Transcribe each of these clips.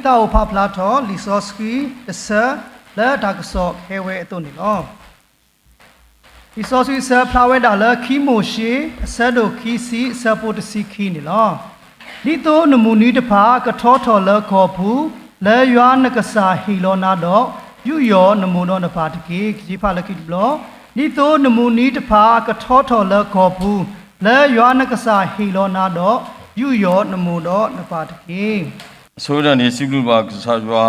တၢ်အိၣ်ဖးဖျါထီၣ်လံာ်စီဆှံတဆၢလၢတၢ်ကစီၣ်ခဲဝဲအသိးန့ၣ်လီၤ. လံာ်စီဆှံတဆၢဖျါဝဲဒၣ်လၢခံမိၤၡ့ အဆၢဒိၣ်ခံဆံ အဆၢဖိတဆံခံန့ၣ်လီၤ. ဒ်သိးနမုၢ်နံၤတဖၣ်ကထီထီၣ်လၢကီၢ်ပူၤ, လၢယွၤနကစၢ်ဟ့ၣ်လီၤနၤဒီး, ယူးယီၣ်နမိၢ်ဒီးနပၢ်တက့ၢ်. ကယံဖးလၢခံတဘျီ, ဒ်သိးနမုၢ်နံၤတဖၣ်ကထီထီၣ်လၢကီၢ်ပူၤ, လၢယွၤနကစၢ်ဟ့ၣ်လီၤနၤဒီး, ယူးယီၣ်နမိၢ်ဒီးနပၢ်တက့ၢ်. ဆိဝဲဒၣ်န့ၣ် စံးဘျုးဘၣ်ကစၢ်ယွၤ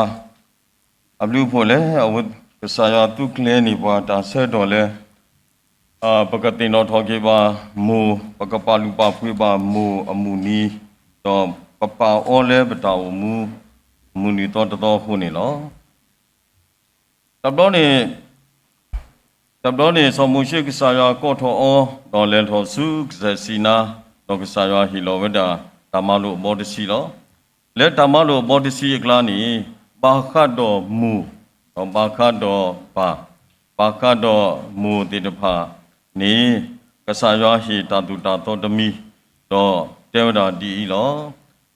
အဘျုးအဖှိၣ်လၢ အဝဲကစၢ်ယွၤသူးကျဲၤန့ၢ်ပှၤတၢ်ဆၢကတီၢ်လၢ ပကသ့ၣ်နီၣ်ထီၣ်က့ၤဘၣ်မိၢ်, ပကပာ်လုၢ်ပာ်ပှ့ၤဘၣ်မိၢ်အမုၢ်နံၤ, ဒီးပပာ်အီၤလၢပတၢ်အိၣ်မူ မုၢ်နံၤသီတသီအဃိန့ၣ်လီၤ. တဘျီန့ၣ် တဘျီန့ၣ် စီၤမိၤၡ့ကစၢ်ယွၤကိးထီၣ်အီၤ, ဒီးလဲၤထီၣ်ဆူကစၢၢ်စံနါ, ဒီးကစၢ်ယွၤဟ့ၣ်လီၤဝဲဒၣ်တၢ်မၤလိာ်အဘီတဆံလီၤ. လၢတၢ်မၤလိာ်အဘီတဆံအကျါန့ၣ် ဘၣ်ဃးဒီးမိၢ်, ဒီးဘၣ်ဃးဒီးပၢ်, ဘၣ်ဃးဒီးမိၢ်သ့ၣ်တဖၣ်န့ၣ် ကစၢ်ယွၤဟ့ၣ်တၢ်သိၣ်တၢ်သီတမံၤ, ဒီးတဲဝဲဒၣ်ဒ်အံၤ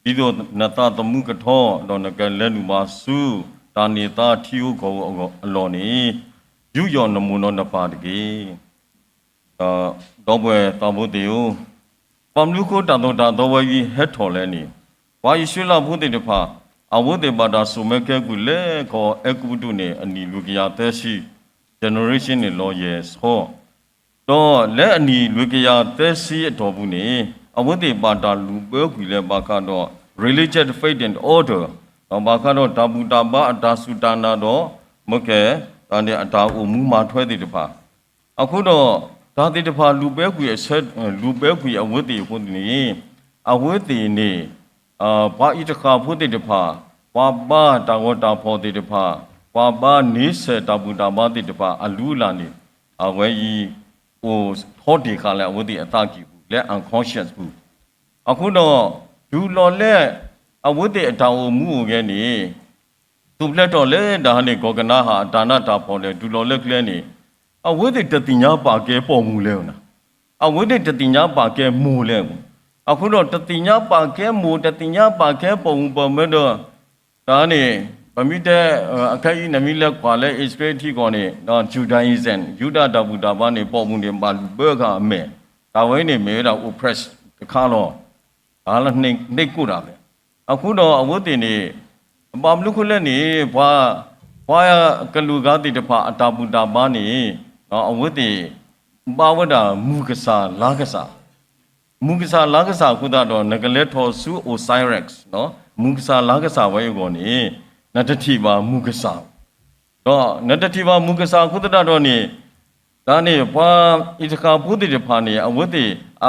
လီၤ. ဒ်သိးနသးသမူကထီ, ဒီးနကလဲၤနုာ်ဘၣ်ဆူ တၢ်န့ၢ်သါထံဧိၤကီၢ်ဧိၤအလီၢ်န့ၣ်, ယူးယီၣ်နမိၢ်ဒီးနပၢ်တက့ၢ်. ဒီပုၢ်ဝဲၢ်သးဘိသ့ၣ်ဧၢ, ဘၣ်မနုၤအဃိတၢ်သိၣ်တၢ်သီဝဲအံၤဟဲထီၣ်လဲၣ်န့ၣ်, ပှၤအံၣ်စရ့လးဖိသ့ၣ်တဖၣ် အဝဲသ့ၣ်ဘၣ်တၢ်စိာ်မၢကဲကုၢ်လဲၤခီအဲၤကူပတူးန့ၣ် အနံၣ်လွံၢ်ကယၤသၢဆံ, generation န့ၣ်လီၤယဲၢ်ဆံ ဒီးလၢအနံၣ်လွံၢ်ကယၤသၢဆံအတီၢ်ပူၤန့ၣ် အဝဲသ့ၣ်ဘၣ်တၢ်လုၢ်ဘၢကွံာ်လၢဘၣ်ဃးဒီး religious faith and order, ဒီးဘၣ်ဃးဒီးတၢ်ဘူၣ်တၢ်ဘါအတၢ်စူၢ်တၢ်နာ်ဒီး မ့ၢ်ကဲ တၢ်န့ၣ်အတၢ်အိၣ်မူမၤထွဲသ့ၣ်တဖၣ်, အဃိဒီး တၢ်သ့ၣ်တဖၣ်လုၢ်ဘၢကွံာ်အဆၢ, လုၢ်ဘၢကွံာ်အဝဲသ့ၣ်အဃိန့ၣ်, အဝဲသ့ၣ်န့ၣ် ပှၤအံးတဃာ်ဖိသ့ၣ်တဖၣ်, ပှၤဘါတၢ်ဂီၤတၢ်ဖီၣ်သ့ၣ်တဖၣ်, ပှၤဘါန့ဆၢၣ်တၢ်ဘူၣ်တၢ်ဘါသ့ၣ်တဖၣ်အလုၢ်အလၢ်န့ၣ်, အဝဲအံၤ အိၣ်ထီၣ်တ့ၢ်ဃာ်လၢအဝဲသ့ၣ်အသးကံၢ်ပူၤ လၢ unconscious ပူၤ, အဃိဒီး တုၤလီၤလၢ အဝဲသ့ၣ်အတၢ်အိၣ်မူအိၣ်ဂဲၤန့ၣ် ထူၣ်ဖျဲးထီၣ်လၢတၢ်ဟးန့ၣ် ကီၢ်ကနၤဧၣ်အတၢ်နးတၢ်ဖှီၣ်လဲၣ် တုၤလီၤလၢကျဲန့ၣ်, အဝဲသ့ၣ်တသ့ၣ်ညါပာ်ကဲပိာ်မုၣ်လဲၣ်, အဝဲသ့ၣ်တသ့ၣ်ညါပာ်ကဲမိၢ်လဲၣ်, အဃိဒီးတသ့ၣ်ညါပာ်ကဲမိၢ် တသ့ၣ်ညါပာ်ကဲပိာ်မုၣ်ပိာ်မၢၤဒီး တၢ်န့ၣ် ပမ့ၢ်တဲ အခဲအံၤန့ၣ်မ့ၢ်လဲၤကွၢ်လၢအံၣ်စရ့လးထံကီၢ်န့ၣ် Judaism ယူဒၤတၢ်ဘူၣ်တၢ်ဘါန့ၣ် ပိာ်မုၣ်န့ၣ် ဘၣ်လုၢ်ဘၢဃာ်အမဲာ်, တၢ်ဝဲအံၤန့ၣ်မ့ၢ်ဝဲဒၣ် oppress တခါလီၤ. တၢ်လၢ နှိပ်ကွပ်တာပဲ. အဃိဒီးအဝဲသ့ၣ်န့ၣ် ဘၣ်မနုၤဃိလဲၣ်န့ၣ် ပှၤ ပှၤကလုာ်ဂၤသ့ၣ်တဖၣ်အတၢ်ဘူၣ်တၢ်ဘါန့ၣ် အဝဲသ့ၣ် ဘါဝဲဒၣ်မုၢ်ကစၢ်လါကစၢ်, မုၢ်ကစၢ်လါကစၢ်အဃိသတးဒီး နကလဲၤထီၣ်ဆူ Osiris မုၢ်ကစၢ်လါကစၢ်ဝဲအဂီၢ်န့ၣ် နတထံၣ်ဘၣ်မုၢ်ကစၢ်, ဒီးနတထံၣ်ဘၣ်မုၢ်ကစၢ်အဃိသတးဒီးန့ၣ် တၢ်န့ၣ် ပှၤအံးတဃာ်ဖိသ့ၣ်တဖၣ်န့ၣ် အဝဲသ့ၣ် အ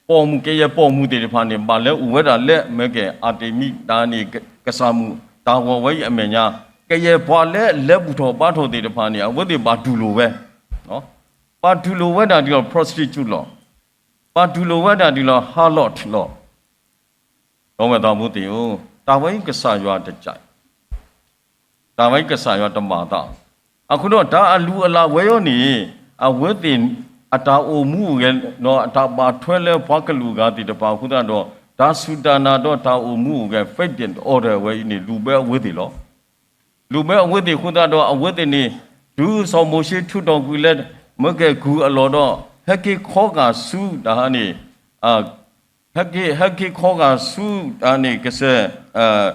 ပိာ်မုၣ်ကယဲၢ်ပိာ်မုၣ်သ့ၣ်တဖၣ်န့ၣ် ဘၣ်လဲၤအိၣ်ဝဲဒၣ်လၢ မ့ၢ်ကဲ အၤတမံၤ တၢ်န့ၣ် ကစၢ်မုၣ်တၢ်ဂီၤဝဲအံၤအမဲာ်ညါ, ကယဲၢ်ပှၤလၢအလဲၤဘူၣ်ထီၣ်ဘါထီၣ်သ့ၣ်တဖၣ်န့ၣ် အဝဲသ့ၣ်ဘၣ်တူၢ်လိာ်ဝဲ, ဘၣ်တူၢ်လိာ်ဝဲဒၣ်ဒ်လီၤ prostitute လီၤ. ဘၣ်တူၢ်လိာ်ဝဲဒၣ်ဒ်လီၤ harlot လီၤ. ဒီပုၢ်ဝဲၢ်သးဘိသ့ၣ်ဧၢ, တၢ်ဝဲအံၤကစၢ်ယွၤတကး, တၢ်ဝဲအံၤကစၢ်ယွၤတဘၣ်သး, အဃိဒီးတၢ်အလုၢ်အလၢ်ဝဲအံၤန့ၣ် အဝဲသ့ၣ် အတၢ်အိၣ်မူအိၣ်ဂဲၤ ဒီးအတၢ်ဘၣ်ထွဲလၢပှၤကလုာ်ဂၤသ့ၣ်တဖၣ်အဃိသတးဒီး တၢ်စူၢ်တၢ်နာ်ဒီးတၢ်အိၣ်မူအိၣ်ဂဲၤ faith and order ဝဲအံၤန့ၣ် လုၢ်ဘၢအဝဲသ့ၣ်လီၤ. လုၢ်ဘၢအဝဲသ့ၣ်အဃိသတးဒီး အဝဲသ့ၣ်န့ၣ် တုၤစီၤမိၤၡ့ထုးထီၣ်ကွံာ်လၢ မ့ၢ်ကဲကုၢ်အလီၢ်ဒီး ဟဲက့ၤခီဂာ်ဆူတၢ်န့ၣ် ဟဲက့ၤ ဟဲက့ၤခီဂာ်ဆူတၢ်န့ၣ် ကစၢၢ်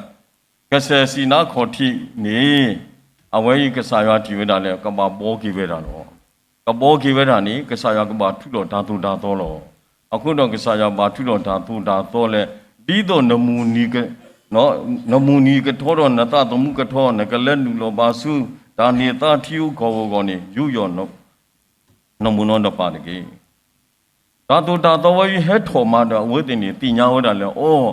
ကစၢၢ်စံနါခီၣ်ထံးန့ၣ် အဝဲအံၤကစၢ်ယွၤထံၣ်ဝဲဒၣ်လၢ ကဘၣ်ဘှီက့ၤဝဲဒၣ်လီၤ. ကဘှီက့ၤဝဲဒၣ်န့ၣ် ကစၢ်ယွၤကဘၣ်ထုးထီၣ်တၢ်သိၣ်တၢ်သီလီၤ. အဃိဒီးကစၢ်ယွၤဘၣ်ထုးထီၣ်တၢ်သိၣ်တၢ်သီလၢ ဒ်သိး နမုၢ်နံၤကထီဒီးနသးသမူကထီ နကလဲၤနုာ်လီၤဘၣ်ဆူ တၢ်န့ၢ်သါထံဧိၤကီၢ်ဧိၤအဂီၢ်န့ၣ် ယူးယီၣ် နမိၢ်နီၢ်နပၢ်တက့ၢ်. တၢ်သိၣ်တၢ်သီဝဲအံၤဟဲထီၣ်မးဒီး အဝဲသ့ၣ်န့ၣ် သ့ၣ်ညါဝဲဒၣ်လၢ အိၣ်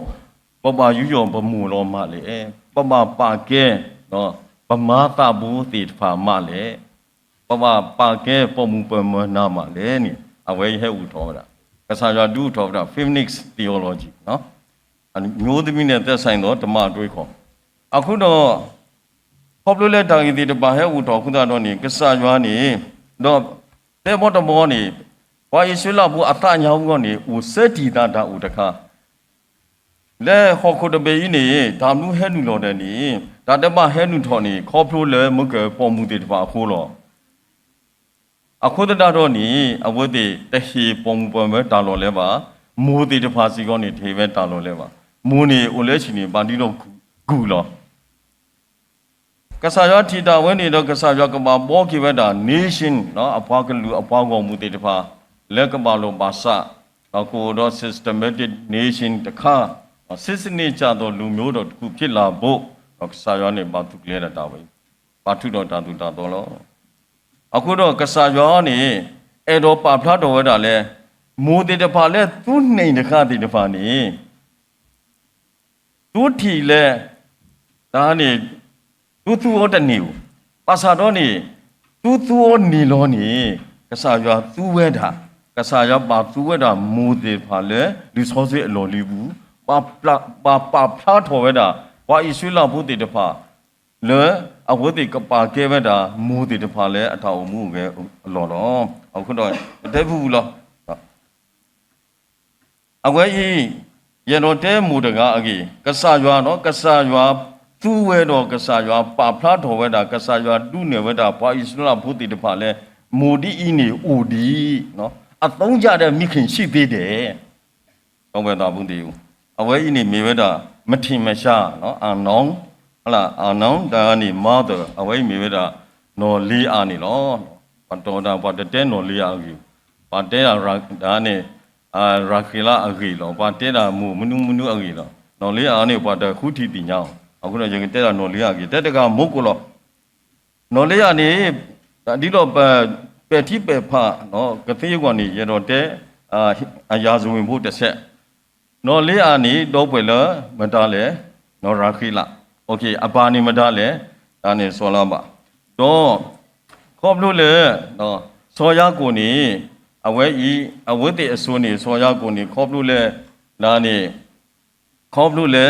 ပဘၣ်ယူးယီၣ်ပမိၢ်လီၤမးလဲၣ်, ပဘၣ်ပာ်ကဲ ပမၤသးဘိသ့ၣ်တဖၣ်မးလဲၣ်, ပဘၣ်ပာ်ကဲပိာ်မုၣ်ပိာ်မၢၤနၤမးလဲၣ်န့ၣ် အဝဲအံၤဟဲအိၣ်ထီၣ်ဝဲဒၣ်, ကစၢ်ယွၤဒုးအိၣ်ထီၣ်ဝဲဒၣ် feminist theology မျိုးသမီးနဲ့သက်ဆိုင်သော ဓမ္မအတွေးအခေါ် အဃိဒီး ခီဖျိလၢတၢ်ဂ့ၢ်သ့ၣ်တဖၣ်ဟဲအိၣ်ထီၣ်အဃိသတးဒီးန့ၣ် ကစၢ်ယွၤန့ၣ် ဒီး သဲဘီတဘီန့ၣ် ပှၤအံၣ်စရ့လးဖိအသးညါအဂီၢ်န့ၣ် အိၣ်စဲတံၢ်သးတၢ်အိၣ်တခါ လၢဟီၣ်ခိၣ်တဘ့ၣ်အံၤန့ၣ် တၢ်ဘျုးဟဲနုာ်လီၤဒီးန့ၣ် တၢ်တဘၣ်ဟဲနုာ်ထီၣ်န့ၣ် ခီဖျိလၢမ့ၢ်ကပိာ်မုၣ်သ့ၣ်တဖၣ်အဃိလီၤ. အဃိသတးဒီးန့ၣ် အဝဲသ့ၣ်တဟ့ၣ်ပိာ်မုၣ်ပိာ်မၢၤတၢ်လီၢ်လၢၤဘၣ်, မိၢ်သ့ၣ်တဖၣ်စ့ၢ်ကီးန့ၣ် တဟ့ၣ်ဝဲတၢ်လီၢ်လၢၤဘၣ်. မိၢ်န့ၣ်အိၣ်လၢဟံၣ်န့ၣ် ဘၣ်ဒ်ဒီးကုၢ်လီၤ. ကစၢ်ယွၤထံၣ်တၢ်ဝဲန့ၣ်ဒီး ကစၢ်ယွၤကဘၣ်ဘှီက့ၤဝဲဒၣ် nation အပှၤကလုာ်အပှၤဂီၢ်မုၢ်သ့ၣ်တဖၣ် လၢကဘၣ်လိာ်ဘၣ်စး ကအိၣ်ဒီး systematic nation တခါ, system န့ၣ် ကသိးလူမျိုးတော်တစ်ခုဖြစ်လာဖို့ ဒီးကစၢ်ယွၤန့ၣ် ဘၣ်သူၣ်ကျဲၤဒၣ်တၢ်ဝဲ, ဘၣ်ထုးထီၣ်တၢ်သိၣ်တၢ်သီလီၤ. အဃိဒီးကစၢ်ယွၤန့ၣ် အဲၣ်ဒိးပာ်ဖျါထီၣ်ဝဲဒၣ်လၢ မိၢ်သ့ၣ်တဖၣ်လၢသုန့ၣ်တဃၣ်သ့ၣ်တဖၣ်န့ၣ် သုထံၣ်လၢ တၢ်န့ၣ် သုသူအီၤတန့ၢ်ဧိၤ, ဘၣ်ဆၣ်ဒီးန့ၣ် သုသူအီၤန့ၢ်လီၤန့ၣ် ကစၢ်ယွၤသူဝဲဒၣ်, ကစၢ်ယွၤဘၣ်သူဝဲဒၣ်မိၢ်သ့ၣ်တဖၣ်လၢ လံာ်စီဆှံအလီၢ်လံၤပူၤ, ဘၣ်ပာ်ဖျါထီၣ်ဝဲဒၣ် ပှၤအံၣ်စရ့လးဖိသ့ၣ်တဖၣ် လၢအဝဲသ့ၣ်ကပာ်ကဲဝဲဒၣ် မိၢ်သ့ၣ်တဖၣ်လၢအတၢ်အိၣ်မူအိၣ်ဂဲၤအလီၢ်လီၤ. အဃိဒီး တတဲဖုၣ်လီၤ. အဝဲအံၤ ယအဲၣ်ဒိးတဲမိၢ်တဂၤအဂ့ၢ်, ကစၢ်ယွၤဒီး ကစၢ်ယွၤသူဝဲဒီးကစၢ်ယွၤပာ်ဖျါထီၣ်ဝဲဒၣ် ကစၢ်ယွၤဒုးနဲၣ်ဝဲဒၣ် ပှၤအံၣ်စရ့လးဖိသ့ၣ်တဖၣ်လၢ မိၢ်ဒ်အံၤန့ၣ်အိၣ်ဒံး, အသုံးကျတဲ့မိခင်ရှိသေးတယ် ဒီပုၢ်ဝဲၢ်သ့ၣ်ဧၢ, အဝဲအံၤန့ၣ်မ့ၢ်ဝဲဒၣ် မထင်မရှား, unknown, unknown တၢ်န့ၣ် mother အဝဲအံၤမ့ၢ်ဝဲဒၣ် နီၢ်လ့အၤန့ၣ်လီၤ. ပှၤတီၢ်တၢ် ပှၤတတဲနီၢ်လ့အၤအဂ့ၢ်, ပှၤတဲဒၣ်တၢ်န့ၣ် ရၤဃ့လးအဂ့ၢ်လီၤ. ပှၤတဲဒၣ်မိၢ်မနုၤမနုၤအဂ့ၢ်လီၤ. နီၢ်လ့အၤန့ၣ် ပှၤတဃုထံၣ်သ့ၣ်ညါအီၤ, အဃိဒီးယကတဲဒၣ်နီၢ်လ့အၤအဂ့ၢ်, တဲတဂၤမိၢ်ကိၣ်လီၤ. နီၢ်လ့အၤန့ၣ် ဒ်သိးပ ပဲာ်ထံပဲာ်ဖး ကသ့အဂီၢ်န့ၣ် ယအဲၣ်ဒိးတဲ အရာဇဝင်ဘိၣ်တဆဲး, နီၢ်လ့အၤန့ၣ် ဒီပုၢ်ဝဲၢ်လၢမတၤလဲၣ်, နီၢ်ရၤဃ့လး, အပၢ်န့ၣ်မတၤလဲၣ်, တၢ်န့ၣ်စီၤလၤဘၣ်, ဒီး ခီဖျိလၢ စီၤယၤကိာ်န့ၣ် အဝဲအံၤ အဝဲသ့ၣ်အစိၤန့ၣ် စီၤယၤကိာ်န့ၣ် ခီဖျိလၢ တၢ်န့ၣ် ခီဖျိလၢ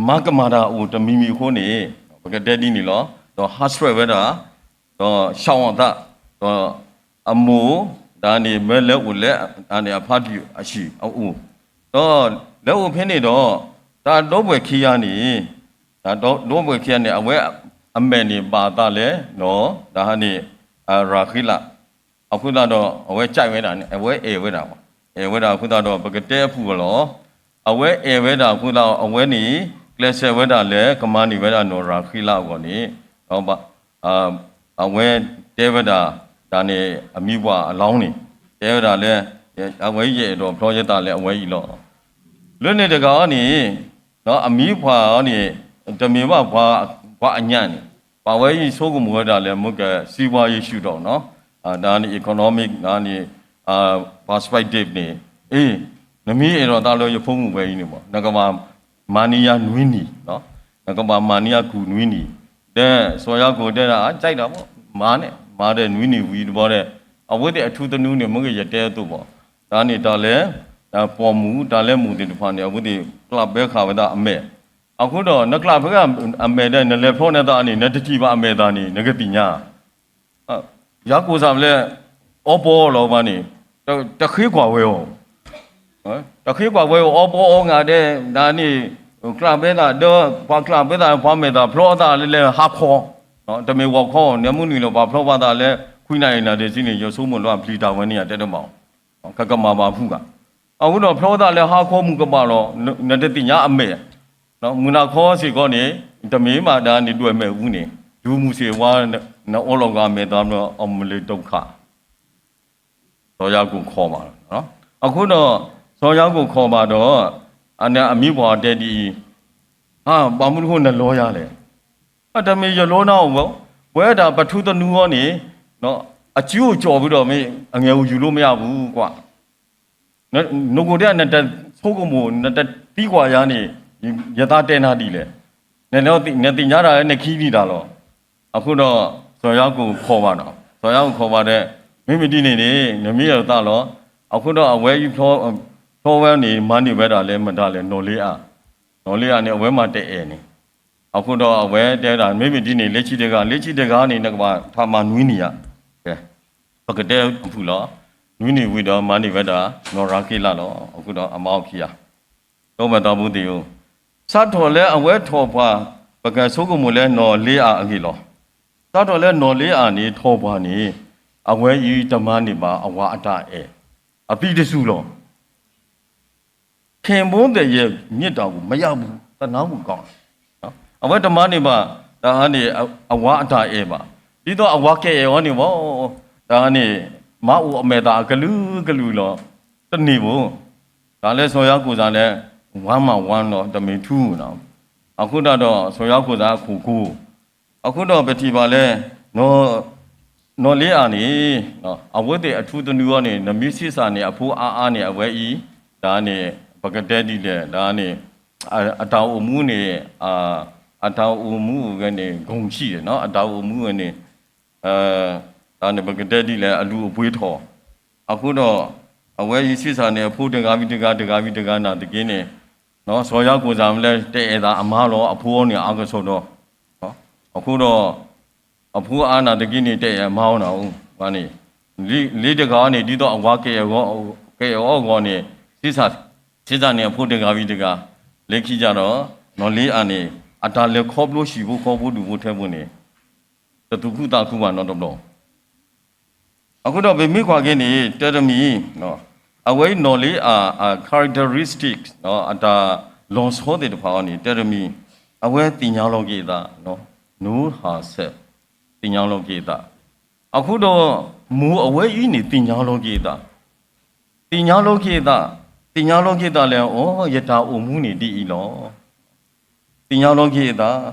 မၤကမၣ်တၢ်အိၣ်တမံၤမံၤအဃိန့ၣ် ပကတဲဒ်န့ၣ်လီၤ. ဒီးဟးဆှဲးဝဲဒၣ် ဒီးဆးအီၣ်သး ဒီးအမိၢ် တၢ်န့ၣ် မၢလဲၤအိၣ်လၢ တၢ်န့ၣ် အဖါတံၢ်အဟံၣ်အအိၣ်, ဒီးလဲၤအိၣ်ဖဲန့ၣ်ဒီး တၢ်ဒီပုၢ်ဝဲၢ်ခံဂၤန့ၣ် တၢ်ဒီပုၢ်ဝဲၢ်ခံဂၤန့ၣ် အဝဲအမဲာ်န့ၣ်ဘၣ်အသးလၢ နီၢ် တၢ်န့ၣ် ရၤဃ့လး, အဃိသတးဒီး အဝဲကၠဲးဝဲဒၣ်န့ၣ် အဝဲအဲၣ်ဝဲဒၣ်, အဲၣ်ဝဲဒၣ်အဃိသတးဒီး ပကတဲအဖုၣ်အလီၢ်, အဝဲအဲၣ်ဝဲဒၣ်အဃိသတးဒီး အဝဲန့ၣ် ကျဲးစၢးဝဲဒၣ်လၢကမၤန့ၢ်ဝဲဒၣ်နီၢ်ရၤဃ့လးအဂီၢ်န့ၣ် ဒီး အဝဲတဲဝဲဒၣ် တၢ်န့ၣ် အမံၤပှၢ်အလီၢ်န့ၣ် တဲဝဲဒၣ်လၢ အဝဲယအဲၣ်ဒိးဖျီယသးလၢအဝဲအံၤလီၤ. လၢန့ၣ်တဂၤအံၤန့ၣ် အမံၤပှၢ်အံၤန့ၣ် တမ့ၢ်ဘၣ်ပှၤအညၣ်န့ၣ် ပှၤဝဲအံၤဆိကမိၣ်ဝဲဒၣ်လၢ မ့ၢ်ကစံးပှၤယ့ၣ်ၡူးဒီး တၢ်န့ၣ် economic တၢ်န့ၣ် perspective န့ၣ် အ့ နမ့ၢ်အဲၣ်ဒိးသးလၢယဖိမုၣ်ဝဲအံၤန့ၣ်မး နကဘၣ်မၤန့ၢ်ယၤနွံနံၣ်, နကဘၣ်မၤန့ၢ်ယၤကူၣ်နွံနံၣ်, ဒီးစီၤယၤကိာ်တဲဒၣ် အကၠဲးဒၣ်မး မၤန့ၣ် မၤဒီးနွံနံၣ်ဝံၤတဘျီဒီး အဝဲသ့ၣ်အထူသနူန့ၣ် မ့ၢ်ဂ့ၤယတဲအသိးဘၣ်, တၢ်န့ၣ်တၢ်လၢ ပိာ်မုၣ် တၢ်လၢမိၢ်သ့ၣ်တဖၣ်န့ၣ် အဝဲသ့ၣ်ကျးဘၢဃာ်ဝဲဒၣ်အမဲာ်, အဃိဒီး နကျးဘၢဃာ်အမဲာ်ဒီး နလဲၤဖျီနသးန့ၣ် နတထံၣ်ဘၣ်အမဲာ်သးန့ၣ် နကသ့ၣ်ညါ ယၤကိာ်စၢ်ဖဲလဲၣ် အီပီအီလီၤဘၣ်န့ၣ် တဃ့ကွၢ်ဝဲအီၤ, တဃ့ကွၢ်ဝဲအီၤ အီပီအီငါဒဲး တၢ်န့ၣ် ကျးဘၢသးဒီး ပှၤကျးဘၢသး ပှၤမဲာ်သးဖျီအသးလၢဟါခီ, တမ့ၢ်ဂီၤခီ နမုၢ်နံၤလၢပှၤဖျီဘၣ်သးလၢ ခွံနၣ်ရံၣ်နၣ်ရံၣ်တဆံန့ၣ် ယဆိကမိၣ်လၢအပျံၤတၢ်ဝဲန့ၣ် ယတဲတဘၣ်အီၤ, ကကမၤဘၣ်ဖုးဘၣ်, အဃိဒီးဖျီသးလၢဟါခီမုၢ်ကဘၣ်လီၤ နတသ့ၣ်ညါအမဲာ် မုၢ်နၤခီစ့ၢ်ကီးန့ၣ် တမ့ၢ်ဘၣ်ဒၣ်န့ၣ်ဒွဲၣ်မဲာ်အူန့ၣ် တုၤမုၢ်ဆ့ၣ်ဝါ နအီလီၤဂာ်မဲာ်သး အမူလ့ၤတုၤခး စီၤယၤကိာ်ခိးဘၣ်လီၤ. အဃိဒီး စီၤယၤကိာ်ခိးဘၣ်ဒီး အန့ၣ်အမံၤပှၢ်တဲဒ်အံၤ, ဘၣ်မနုၤအဃိနလီယၤလဲၣ်. တမ့ၢ်ယလီနၤအိၣ်ဘၣ်, ပဝဲဒၣ်ပထူသနူအီၤန့ၣ် အစုအိၣ်ကၠီၣ်ဝံၤဒီးမ့ၢ်အငဲၢ်အိၣ်ယူၤလိမ့ၢ်အပူၤကွၢ် နကိးတဲနတဆိကမိၣ် နတသံကွၢ်ယၤန့ၣ် ယသးတဲနၤဒ်လဲၣ်. နသ့ၣ်ညါတၢ်လၢနခံဒံးတၢ်လီၤ. အဃိဒီး စီၤယၤကိာ်ခိးဘၣ်နီၤ, စီၤယၤကိာ်ခိးဘၣ်ဒီး မ့မ့ၢ်ဒ်န့ၣ်န့ၣ် နမ့ၢ်အဲၣ်ဒိးသးလီၤ. အဃိဒီးအဝဲအံၤ ဖျီဝဲန့ၣ် မၤန့ၢ်ဝဲဒၣ်လၢမတၤလဲၣ် နီၢ်လ့အၤ, နီၢ်လ့အၤန့ၣ် အဝဲမၤတအဲၣ်န့ၣ် အဃိဒီးအဝဲတဲဝဲဒၣ် မ့မ့ၢ်ဒ်န့ၣ် လၢခံတဂၤ လၢခံတဂၤန့ၣ် နကဘၣ်ထးမၤနွံနံၣ်ဧါ. ပကတဲဖုၣ်လီၤ. နွံနံၣ်ဝံၤဒီးမၤန့ၢ်ဝဲဒၣ် နီၢ်ရၤခ့လးလီၤ. အဃိဒီးအမါအီၤခံဂၤ ဒီပုၢ်ဝဲၢ်သးဘိသ့ၣ်ဧၢ, စးထီၣ်လၢအဝဲထီၣ်ပှၤ, ပကဆိကမိၣ်လၢနီၢ်လ့အၤအဂ့ၢ်လီၤ. စးထီၣ်လၢနီၢ်လ့အၤန့ၣ်ထီၣ်ပှၤန့ၣ်, အဝဲအံၤတမၤန့ၢ်ဘၣ်အဝၤအတၢ်အဲၣ်, အသံတစူၤလီၤ. ခင်ပွန်းသစ်ရဲ့ မေတ္တာကို မရဘူး, သနားဖို့ကောင်းတယ်. အဝဲတမၤန့ၢ်ဘၣ်, တၢ်န့ၣ် အဝၤအတၢ်အဲၣ်ဘၣ်, ဒ်သိးအဝၤကအဲၣ်အီၤန့ၣ်ဘၣ်, တၢ်န့ၣ် မၤအိၣ်အမဲာ်သၣ်အကလုာ်ကလုာ်လီၤ, တန့ၢ်ဘၣ်. တၢ်လၢစီၤယၤကိာ်သးလဲၤ one by one ဒီးတမ့ၢ် two နီၤ. အဃိသတးဒီး စီၤယၤကိာ်သးအခိၣ်ကိၤ, အဃိဒီးပထံၣ်ဘၣ်လၢ နီၢ်လ့အၤန့ၣ် အဝဲသ့ၣ်အထူသနူအီၤန့ၣ် နမ့ၢ်ဆံးစၢ်န့ၣ် အဖိအါအါန့ၣ် အဝဲအံၤ, တၢ်န့ၣ် ပကတဲဒ်လဲၣ်, တၢ်န့ၣ် အတၢ်အိၣ်မူန့ၣ်, အတၢ်အိၣ်မူဝဲန့ၣ် ဂုဏ်ရှိတယ်, အတၢ်အိၣ်မူဝဲန့ၣ် တၢ်န့ၣ် ပကတဲဒ်လဲၣ် အလူၤအပှ့ၤထီၣ်, အဃိဒီး အဝဲအံၤဆံးစၢ်န့ၣ် အဖိတဂၤဝံၤတဂၤ တဂၤဝံၤတဂၤနာ်သက့န့ၣ်, စီၤယၤကိာ်သးမ့ၢ်လဲၤတအဲၣ်သးအမါလီၤ, အဖိအီၤန့ၣ်အါကစီဒီ, အဃိဒီး အဖိအါနာ်သက့န့ၣ် တအဲၣ်အမါအီၤနၤဧိၤန့ၣ်, လ့တဂၤန့ၣ် ဒ်သိးအဝၤကအဲၣ်အီၤအဂီၢ်န့ၣ်, ဆံးစၢ်န့ၣ် အဖိတဂၤဝံၤတဂၤ, လၢခံကဒီး နီၢ်လ့အၤန့ၣ် အတၢ်လဲၤခီဖျိဟံၣ်ဖိဃီဖိဒူၣ်ဖိထၢဖိန့ၣ် တသူၣ်ခုသးခုဘၣ်နီတဘျီ. အဃိဒီးပမ့ၢ်ကွၢ်က့ၤန့ၣ် တၢ်တမံၤ, အဝဲအံၤနီၢ်လ့အၤအ characteristics အတၢ်လီၤဆီသ့ၣ်တဖၣ်အီၤန့ၣ် တၢ်တမံၤ, အဝဲသ့ၣ်ညါလီၤက့ၤအသး, know herself, သ့ၣ်ညါလီၤက့ၤအသး, အဃိဒီး မိၢ်အဝဲအံၤန့ၣ်သ့ၣ်ညါလီၤက့ၤအသး, သ့ၣ်ညါလီၤက့ၤအသး, သ့ၣ်ညါလီၤက့ၤအသးလဲၣ်, အိ ယတၢ်အိၣ်မူန့ၣ်ဒ်အံၤလီၤ. သ့ၣ်ညါလီၤက့ၤအသး,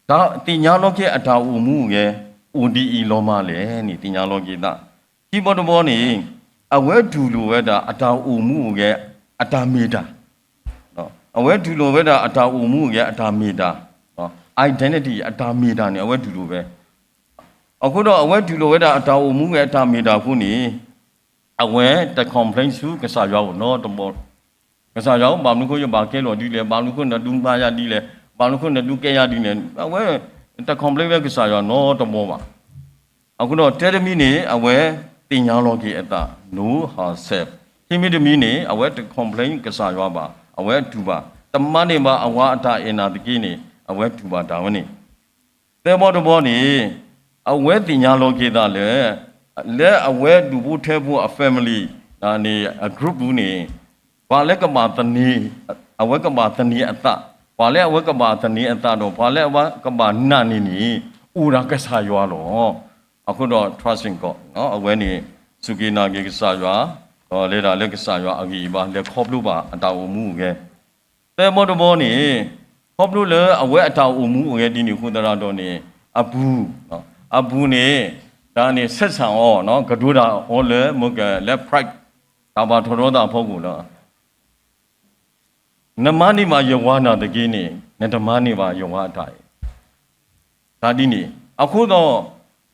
တၢ်သ့ၣ်ညါလီၤက့ၤအတၢ်အိၣ်မူအဂဲၤ အိၣ်ဒ်အံၤလီၤမးလဲၣ်န့ၣ် သ့ၣ်ညါလီၤက့ၤအသး, ခံဘီတဘီန့ၣ် အဝဲတူၢ်လိာ်ဝဲဒၣ်အတၢ်အိၣ်မူအဂဲၤ အတၢ်မ့ၢ်တၢ်, အဝဲတူၢ်လိာ်ဝဲဒၣ်အတၢ်အိၣ်မူအဂဲၤအတၢ်မ့ၢ်တၢ်, identity အတၢ်မ့ၢ်တၢ်န့ၣ် အဝဲတူၢ်လိာ်ဝဲ အဃိဒီးအဝဲတူၢ်လိာ်ဝဲဒၣ်အတၢ်အိၣ်မူအဂဲၤအတၢ်မ့ၢ်တၢ်အဃိန့ၣ်, အဝဲတ complain ဆူကစၢ်ယွၤအိၣ်နီတဘီ, ကစၢ်ယွၤအိၣ် ဘၣ်မနုၤအဃိယဘၣ်ကဲလီၤဒ်လဲၣ်, ဘၣ်မနုၤအဃိနဒုးမၤယၤဒ်လဲၣ်, ဘၣ်မနုၤအဃိနဒုးကဲယၤဒ်လဲၣ်, အဝဲတ complain လၢကစၢ်ယွၤနီတဘီဘၣ်. အဃိဒီးတၢ်တမံၤန့ၣ် အဝဲသ့ၣ်ညါလီၤက့ၤအသး know herself, ခံမံၤတမံၤန့ၣ် အဝဲတ complain ကစၢ်ယွၤဘၣ်, အဝဲတူၢ်ဘၣ်, တမၤန့ၢ်ဘၣ်အဝၤအတၢ်အဲၣ်နာ်သက့န့ၣ် အဝဲတူၢ်ဘၣ်တၢ်ဝဲန့ၣ် သၢဘီတဘီန့ၣ် အဝဲသ့ၣ်ညါလီၤက့ၤသးလၢ လၢအဝဲဒူၣ်ဖိထၢဖိအ family န့ၣ် အ group ပူၤန့ၣ် ပှၤလၢကဘၣ်သန့ၤ, အဝဲကဘၣ်သန့ၤအသး, ပှၤလၢအဝဲကဘၣ်သန့ၤအသးဒီး ပှၤလၢအဝဲကဘၣ်နာ်န့ၢ်န့ၣ် အိၣ်ဒၣ်ကစၢ်ယွၤလီၤ. အဃိဒီး trusting God အဝဲန့ၣ် စူၢ်က့ၤနာ်က့ၤကစၢ်ယွၤ, ဒီးလဲၤဒၣ်လၢကစၢ်ယွၤအဂံၢ်အဘါ လဲၤခီဖျိဘၣ်အတၢ်အိၣ်မူအဂဲၤ သၢဘီတဘီန့ၣ် ခီဖျိလၢအဝဲအတၢ်အိၣ်မူအဂဲၤဒ်န့ၣ်အဃိသတးဒီးန့ၣ် အပူၤ, အပူၤန့ၣ် တၢ်န့ၣ် ဆက်ဆံအီၤ, ကဒိးတၢ်အီၤလၢ မ့ၢ်ကလၢ pride တၢ်ဘၣ်ထီၣ်ထီသးအဖီခိၣ်လီၤ. နမၤန့ၢ်ဘၣ်ယဝၤနာ်သက့န့ၣ် နတမၤန့ၢ်ဘၣ်ယဝၤအတၢ်အဲၣ် တၢ်ဒ်န့ၣ် အဃိဒီး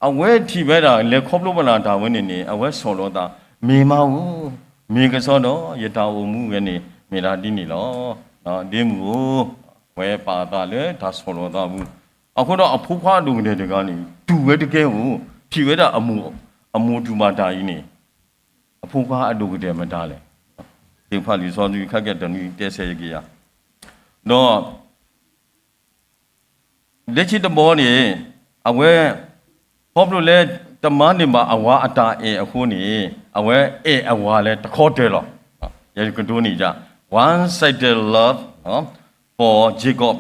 အဝဲထံၣ်ဝဲဒၣ် လဲၤခီဖျိဝဲဒၣ်တၢ်ဝဲန့ၣ်န့ၣ် အဝဲဆီၣ်လီၤသး မ့ၢ်မါဧၢ, မ့ၢ်ကစီဒီ ယတၢ်အိၣ်မူဝဲန့ၣ် မ့ၢ်ဒၣ်ဒ်န့ၣ်လီၤ. ဒ့မုၣ်ဧၢ, အဝဲပာ်အသးလၢတၢ်ဆီၣ်လီၤသးပူၤ, အဃိဒီးအဖိခွါအဒိၣ်ကတၢၢ်တဂၤန့ၣ် တူၢ်ဝဲတကဲဧိၤ, ထံၣ်ဝဲဒၣ်အမိၢ်, အမိၢ်တူၢ်ဘၣ်တၢ်အံၤန့ၣ် အဖိခွါအဒိၣ်ကတၢၢ်မတၤလဲၣ်. သ့ၣ်တဖၣ်လံာ်စီဆှံခဲကဲတနွံတဲဆဲးယက့ၤယၤ, ဒီး လၢခံတဘီန့ၣ် အဝဲ ခီဖျိလၢတမၤန့ၢ်ဘၣ်အဝၤအတၢ်အဲၣ်အဃိန့ၣ် အဝဲအဲၣ်အဝၤလၢတခီတၢၤလီၤ. ယကဒိးန့ၢ်ယၤ one sided love for Jacob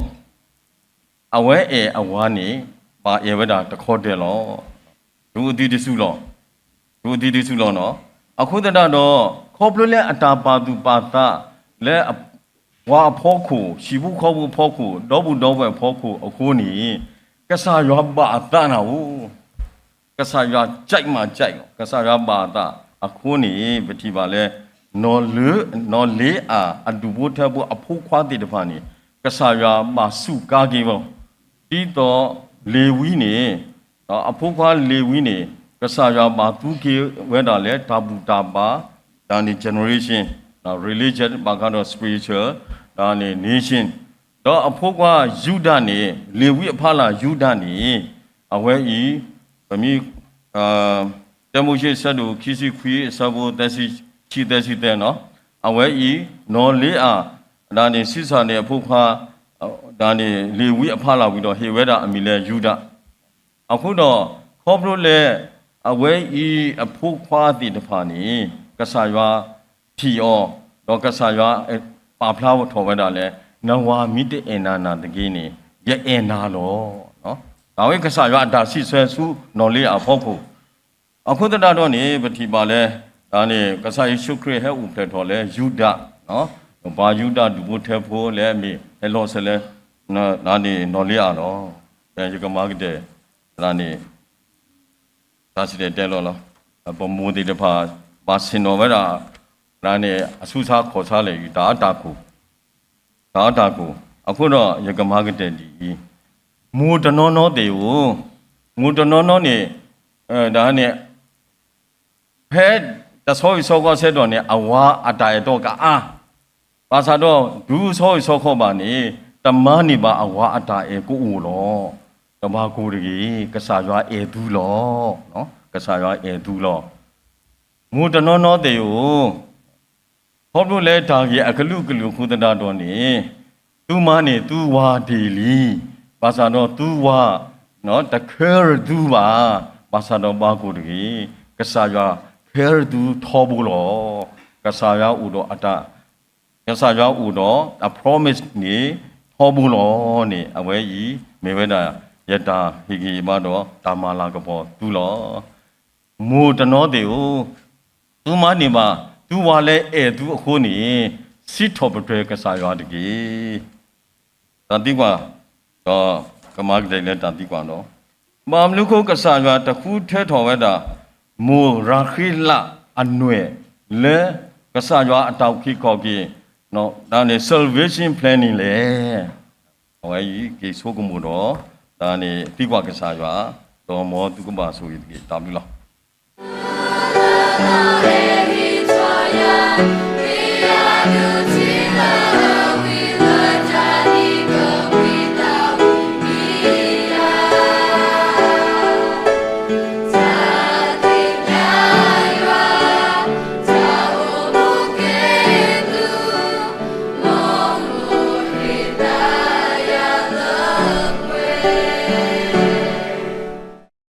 အဝဲအဲၣ်အဝၤန့ၣ် ဘၣ်အဲၣ်ဝဲဒၣ်တခီတၢၤလီၤ. ဒိးအသံတစူၤလီၤ. ဒိးအသံတစူၤလီၤနီၤ. အဃိသတးဒီး ခီဖျိလၢအတၢ်ပာ်သူၣ်ပာ်သးလၢ ပှၤအဖီခိၣ်, ဟံၣ်ဖိဃီဖိအဖီခိၣ်, ဒီပုၢ်ဒီဝဲၢ်အဖီခိၣ်အဃိန့ၣ် ကစၢ်ယွၤဘၣ်အသးနၤဧိၤ, ကစၢ်ယွၤ ကြိုက်မှကြိုက် လီၤ. ကစၢ်ယွၤဘၣ်အသးအဃိန့ၣ် ပထံၣ်ဘၣ်လၢ နီၢ်လ့အၤအဒူၣ်ဖိထၢဖိအဖိခွါသ့ၣ်တဖၣ်န့ၣ် ကစၢ်ယွၤဘၣ်စူးကါက့ၤဝဲ, ဒ်သိးလ့ၤဝံန့ၣ် အဖိခွါလ့ၤဝံန့ၣ် ကစၢ်ယွၤဘၣ်သူက့ၤဝဲဒၣ်လၢတၢ်ဘူၣ်တၢ်ဘါ, တၢ်န့ၣ် generation, religion ဘၣ်ဃးဒီး spiritual, တၢ်န့ၣ် nation, ဒီးအဖိခွါယူဒၤန့ၣ် လ့ၤဝံအဖီလာ်ယူဒၤန့ၣ် အဝဲအံၤ ပမ့ၢ် တၢမိၤၡ့ အဆၢဒိၣ်ခံဆံခွံ အဆၢဖိသၢဆံခံ သၢဆံသၢနီၤ, အဝဲအံၤ နီၢ်လ့အၤ ဒ်န့ၣ် စံစၢ်န့ၣ်အဖိခွါ ဒ်န့ၣ် လ့ၤဝံအဖီလာ်ဝံၤဒီး ဟ့ၣ်ဝဲဒၣ်အမံၤလၢယူဒၤ အဃိဒီး ခီဖျိလၢ အဝဲအံၤအဖိခွါသ့ၣ်တဖၣ်န့ၣ် ကစၢ်ယွၤထံၣ်အီၤ, ဒီးကစၢ်ယွၤပာ်ဖျါထီၣ်ဝဲဒၣ်လၢ နဝၤမ့ၢ်တအဲၣ်နၤနာ်သက့န့ၣ် ယအဲၣ်နၤလီၤ. အဝဲကစၢ်ယွၤအတၢ်စံးဆၢဆူနီၢ်လ့အၤအဖီခိၣ် အဃိသတးဒီးန့ၣ် ပထံၣ်ဘၣ်လၢ ဒ်န့ၣ် ကစၢ်ယ့ၣ်ၡူးခရံာ်ဟဲအိၣ်ဖျဲၣ်ထီၣ်လၢယူဒၤ, ပှၤယူဒၤဒူၣ်ဖိထၢဖိလၢအမ့ၢ်ဟဲလီၤဆၢလၢ ဒ်န့ၣ် နီၢ်လ့အၤလီၤ. ယကမၤကတၢၢ် ဒ်န့ၣ် တၢ်စံၣ်တဲၤတဲလီၤလီၤ. ပမိၢ်သ့ၣ်တဖၣ် ဘၣ်ဆ့ၣ်နီၤဝဲဒၣ် ဒ်န့ၣ် အဆူၣ်ဆါခီၣ်ဆါလဲၣ်အံၤ တၢ်အတၢ်ကိၢ် တၢ်အတၢ်ကိၢ်, အဃိဒီးယကမၤကတၢၢ်ဒ်အံၤ, မိၢ်တနီၤနီၤသ့ၣ်ဧၢ, မိၢ်တနီၤနီၤန့ၣ် ဒ်န့ၣ် ဖဲတဆီဟံၣ်ဆီဃီဆၢကတီၢ်န့ၣ် အဝၤအတၢ်အဲၣ်တီကအါ, ဘၣ်ဆၣ်ဒီးတုၤဆီဟံၣ်ဆီဃီဘၣ်န့ၣ် တမၤန့ၢ်ဘၣ်အဝၤအတၢ်အဲၣ်ကအိၣ်လီၤ. တဘၣ်ကိၢ်တဂ့ၤ, ကစၢ်ယွၤအဲၣ်သုလီၤ. ကစၢ်ယွၤအဲၣ်သုလီၤ. မိၢ်တနီၤနီၤသ့ၣ်ဧၢ, ခီဖျိလၢတၢ်ဂ့ၢ်အကလုာ်ကလုာ်အဃိသတးဒီးန့ၣ်, သုမါန့ၣ်သုဝၤတ့ၢ်လံ, ဘၣ်ဆၣ်ဒီးသုဝၤ တcareသုဘၣ်, ဘၣ်ဆၣ်ဒီးဘၣ်ကိၢ်တဂ့ၤ, ကစၢ်ယွၤcareသုထီဘိလီၤ. ကစၢ်ယွၤအိၣ်ဒီးအတၢ်, ကစၢ်ယွၤအိၣ်ဒီးအ promise န့ၣ် ထီဘိလီၤန့ၣ် အဝဲအံၤ မ့ၢ်ဝဲဒၣ် ယတၢ်ဟ့ၣ်ဂံၢ်ဟ့ၣ်ဘါဒီးတၢ်မၤလၤကပီၤသုလီၤ. မိၢ်တနီၤသ့ၣ်ဧၢ, သုမၤန့ၢ်ဘၣ် သုဝၤလၢအဲၣ်သုအဃိန့ၣ်, စံးထီၣ်ပတြၢၤကစၢ်ယွၤတက့ၢ်. တၢ်သံကွၢ်, ဒီးကမၤကတၢၢ်လၢတၢ်သံကွၢ်ဒီး, ဘၣ်မနုၤအဃိကစၢ်ယွၤတဃုထၢထီၣ်ဝဲဒၣ် မိၢ်ရၤဃ့လးအနွဲၣ်လၢ ကစၢ်ယွၤအတၢ်အုၣ်က့ၤခီၣ်က့ၤ, ဒ်န့ၣ် salvation plan န့ၣ်လဲၣ်. အဝဲအံၤက့ၤဆိကမိၣ်ဒီး ဒ်န့ၣ်သံကွၢ်ကစၢ်ယွၤ, ဒီးမ်သုကဘၣ်ဆိၣ်ဂ့ၤတက့ၢ်. တၢ်ဘျုးလီၤ.